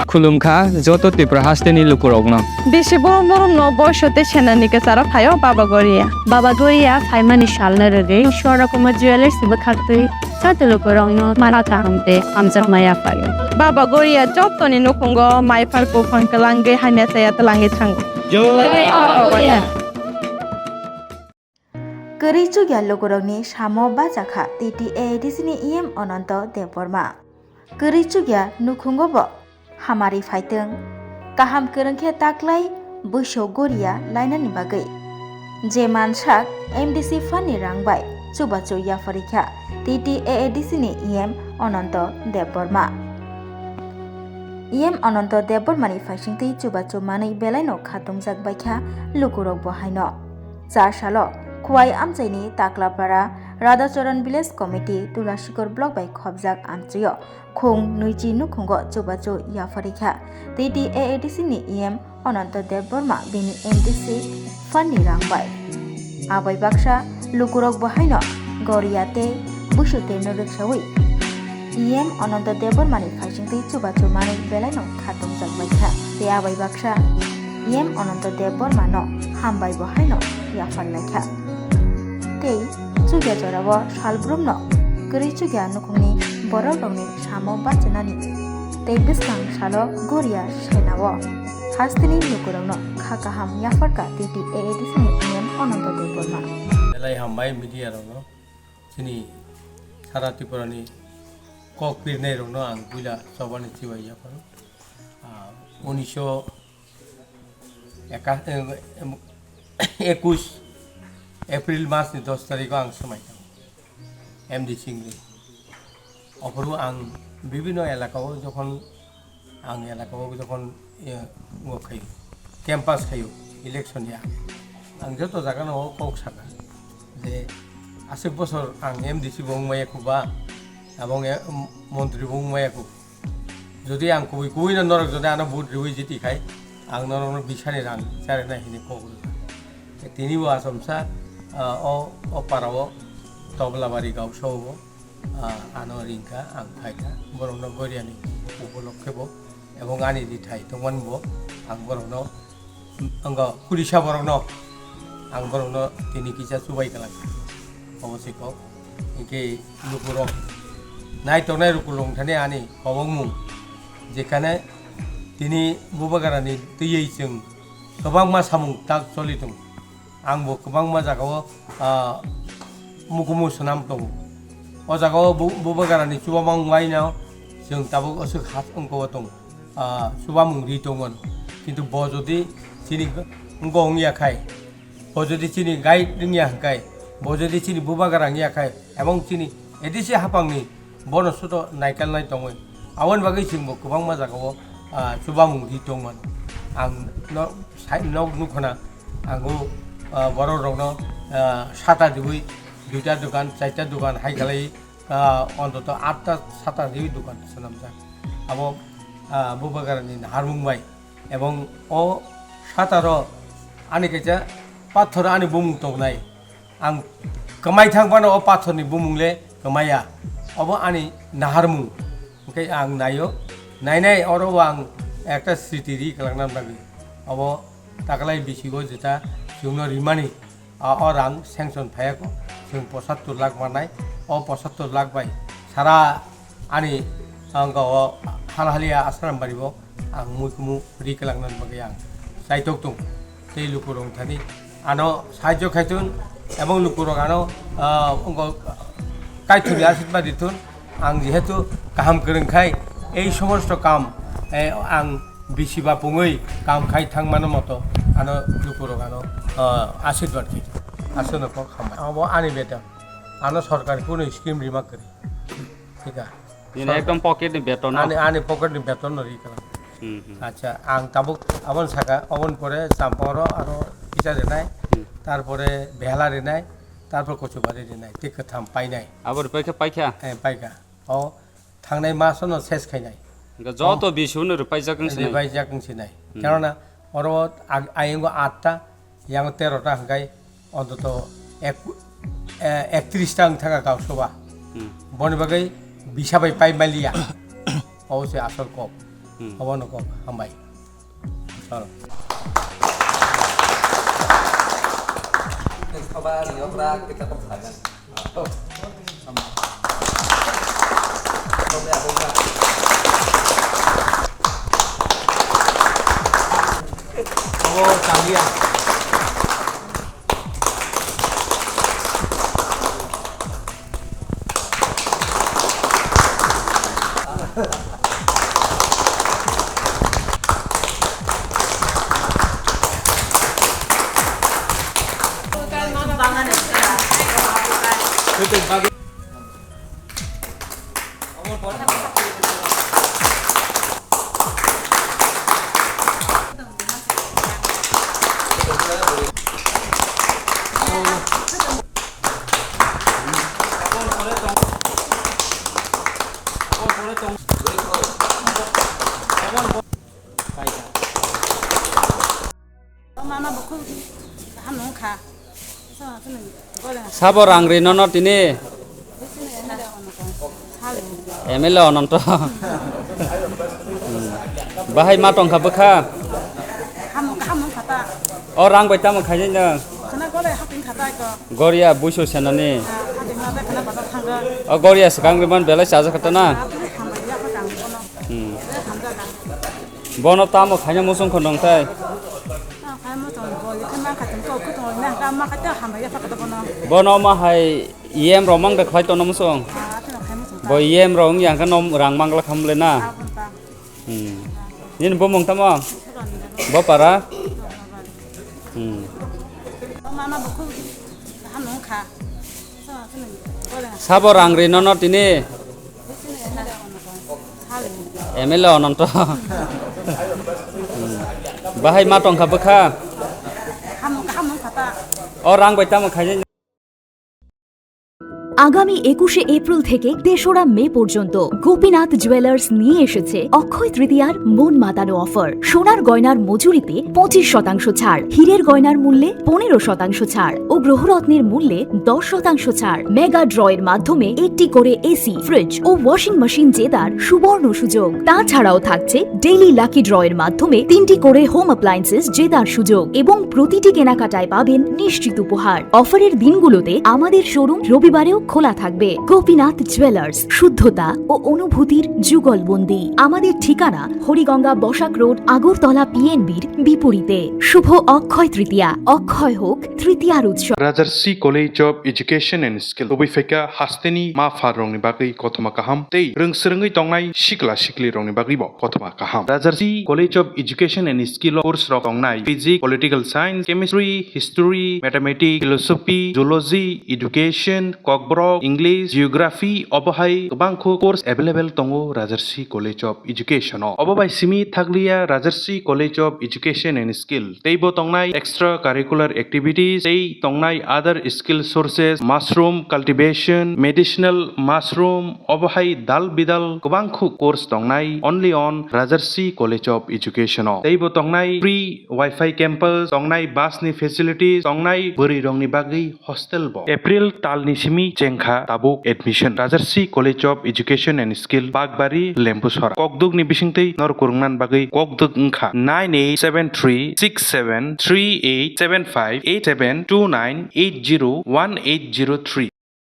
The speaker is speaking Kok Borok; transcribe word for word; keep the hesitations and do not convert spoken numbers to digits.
Khulumkha joto Tripura hasteni lukurokno. Bisi borom borom no boiso tei senani kwcharo phaio Baba Goria. Baba Goria phaimani salno rwgwi Swarna Kumar Jewellers ni bwkhaktwi joto lukurokno mara kaham tei hamjakma yaphaio. Baba Goria jotoni nukhungo maipar buphang kwlangwi hamya chaya twlangwi thango. Kwrwi chukya lukurokni samo bachakha T T A A D C ni E M Ananto Debbarma. Kwrwi chukya nukhungo bo hamari phaitwng. Kaham kwrwng khe taklai buiso goria lainani bagwi. Je mansak M D C phanni rang bai chubachu yapharikha T T A A D C ni E M Ananto Debbarma. E M Ananto Debbarmani phaisingtwi chubachu manwi belaino khatungjak baikha lukurok bo haino. Char salo Khowai amchaini Taklapara Radhacharan Village Committee Tulasikor Block bai khopjak amchuio khung nwichi nukhungo chubachu yapharikha T T A A D C ni E M Ananto Debbarma bini M D C phanni rang bai. Abai baksa lukurok bo haino goria tei busu tei no rwksaui E M Ananto Debbarmani phaisingtwi chubachu manwi belaino khatungjak baikha tei abai baksa E M Ananto Debbarmano hambai bo haino yaphar laikha. Tei chukya jorao salbrumno kwrwi chukya nukhungni borokrokni samo bachinani tei bwskang salo goria senao hasteni lukurokno kha kaham yapharkha T T A A D C ni E M Ananto Debbarma. Belai hambai media rokno, chini sara Tripura ni kok pirnai rokno ang puila chobani chibai yapharo. Ah, unisho eka-, em, em, ekush April mas ni dos tarikh o ang swmai tongo M D C wngwi. Ophuru ang bibino elaka o jokhon ang elaka o jokhon, eh, wng khayo, campaign khayo, election ya, ang joto jaga no o kok saka je aswk bosor ang M D C bo wng maya kho ba, abong, eh, montri bo wng maya kho. Jodi ang kubui kubui no norok jodi ano vote riwi jiti khai, ang norok no bisani rang chari nai hini kok rwkha. Tini bo achomsa, ah, o, o para o Toblabari gausao bo, ah, ano ringkha, ang phaikha. Borok no goriani upolokhe bo, ebong ani rithai tongmani bo, ang borok no Wngkha kurisa borokno, ang borokno tini kisa chubai kwlangkha. Omo se kok. Hinkhe lukurok, nai tongnai lukurok thani ani kobokmung, jekhane tini bubagrani twiwi chwng kwbangma samung tak choli tongo. Ang bo kwbangma jagao, ah, mukumu swnam tongo. O jagao bu-, bubagrani chubamung waino chwng tabuk aswk hach wngkha o tongo. Ah, chubamung ri tongmano. Kintu bo jodi chini wngkha wngya khai, bo jodi chini guide wngya hwnkhe, bo jodi chini bubagra wngya khai, ebong chini A D C hapangni bono sudo naikalnai tongwi. Aboni bagwi chwngbo kwbangma jagao, ah, chubamung ri tongmano. Ang no, sai nok nukhona, ang o, ah, borok rokno, ah, sata diwi duita dokan, charta dokan hai khlai, ah, ontoto atta sata diwi dokan swnamjak. Abo, ah, bubagrani naharmung bai. Ebong o sataro ani kaisa pathor ani bumung tongnai. Ang kwmai thang phano o pathorni bumung le kwmaya. Obo ani naharmung. Hwnkhe ang naio. Nainai oro o ang ekta sriti ri kwlangna bagwi. Obo taklai bisingo jeta chwngno rimani. O, o rang sanction phaiya kho, chwng pochattor lakh mannai, o pochattor lakh bai sara ani, ang o Halhalia Ashram bari bo ang muikumu ri kwlangna bagwi ang chaitok tong. Tei lukurok thani ano sahajyo khaithun, ebong lukurok ano, ah, wngkha kaithurni asirwad dithun. Ang jehetu kaham kwrwng khai, ei somosto kam, eh, ang bisi ba pungwi kam khai thang mano moto, ano lukurok ano, ah, asirwad khai. Aswkno kok hambai. Abo ani beton. Ano sorkar kunu scheme rima kwrwi. Thik a? Nini ekdom pocket ni beton no? Ani, ani pocket ni beton no ri kwlwng. Hmm, hmm. Acha, ang tabuk abon saka, abon pore Champang oro aro kisa rinai, Hmm. tarpore Behela rinai, tarpor Kochubari rinai, tei kwtham painai. Abo rwpai khe paikha? Eh, paikha. O thangnai masono ses khainai. Hwnkhe joto O bisu no rwpaijak wng sinai? Rwpaijak wng sinai. Hmm. Karona oro ag-, ayungo atta, yango tero ta hwnkhe ontoto ek-, eh, ektris ta wng thaka gausaba. Hmm. Boni bagwi bisa bai pai maliya. Obo se asol kok. Hmm. Obo no kok, hambai. Chalo. Obo chaliya. Mama bo khub kaham nung kha. Sabo rang ri nono tini. M L A Ononto. Hmm. Bahai ma tongkha bwkha. Kaham nung kha ta. O rang bai tamo khainai nang. Khana gole haping kha ta ko. Goria buisu senani. Haping ma bai khana bazar thangga. O goria swkang ri man belai chajak kha ta na. Hambai ya kha kang kono. Hmm. Hamjak kha. Bono tamo khaina muchung kho nong tai? Tamo khaina muchung bo, yekhe ma khatung kok khutung na, ka ma khato hambai ya phakto bono. Bono ma hai yem rok mang de khlai tono muchung. Ah, tamo khaina muchung. Bo yem rok wng yang khe nom rang mangla khamle na. Ah, bumpa. Hmm. Nini bumung tamo? Suran de. Bo para? Hmm. Mama bo khub kaham nung kha. Sabo rang ri nono tini. M L A Ononto. Hmm. Bahai ma tongkha bwkha. Hamung kaham nung kha ta. O rang bai tamo khainai. আগামী একুশে এপ্রিল থেকে তেসরা মে পর্যন্ত গোপীনাথ জুয়েলার্স নিয়ে এসেছে অক্ষয় তৃতীয়ার মন মাতানো অফার। সোনার গয়নার মজুরিতে পঁচিশ শতাংশ ছাড়, হীরের গয়নার মূল্যে পনেরো শতাংশ ছাড় ও গ্রহরত্নের মূল্যে দশ শতাংশ ছাড়। মেগা ড্রয়ের মাধ্যমে একটি করে এসি, ফ্রিজ ও ওয়াশিং মেশিন জেতার সুবর্ণ সুযোগ। তাছাড়াও থাকছে ডেইলি লাকি ড্রয়ের মাধ্যমে তিনটি করে হোম অ্যাপ্লায়েন্সেস জেতার সুযোগ এবং প্রতিটি কেনাকাটায় পাবেন নিশ্চিত উপহার। অফারের দিনগুলোতে আমাদের শোরুম রবিবারেও খোলা থাকবে। গোপীনাথ জুয়েলার্স, শুদ্ধতা ও অনুভূতির যুগলবন্দি। আমাদের ঠিকানা হরিগঙ্গা বসাক রোড, আগরতলা পিএনবির বিপরীতে। শুভ অক্ষয় তৃতীয়া, অক্ষয় হোক তৃতীয়ার উৎসব। Rajarsi College of Education and Skill, tubui phaikha hasteni ma pha rokni bagwi kothoma kaham tei rwng swrwngwi tongnai sikla sikli rokni bagwi bo kothoma kaham. Rajarsi College of Education and Skill o course rok tongnai physics, political science, chemistry, history, mathematics, philosophy, zoology, education, kokborok, English, geography, obo hai kwbangkho course available tongo Rajarsi College of Education o. Obo bai simi thakliya Rajarsi College of Education and Skill, teibo tongnai extra curricular activities, tei tongnai other skill sources, mushroom cultivation, medicinal mushroom, obo hai dal bidal kwbangkho course tongnai only on Rajarsi College of Education o. Teibo tongnai free Wi-Fi campus, tongnai bus ni facilities, tongnai bwrwi rokni bagwi hostel bo. April talni simi chengkha tabuk admission. Rajarsi College of Education and Skill, Bakbari, Lembusora. Kokduk ni bisingtwi nor kwrwngna bagwi kokduk wngkha nine eight seven three six seven three eight seven five eight seven two nine eight zero one eight zero three.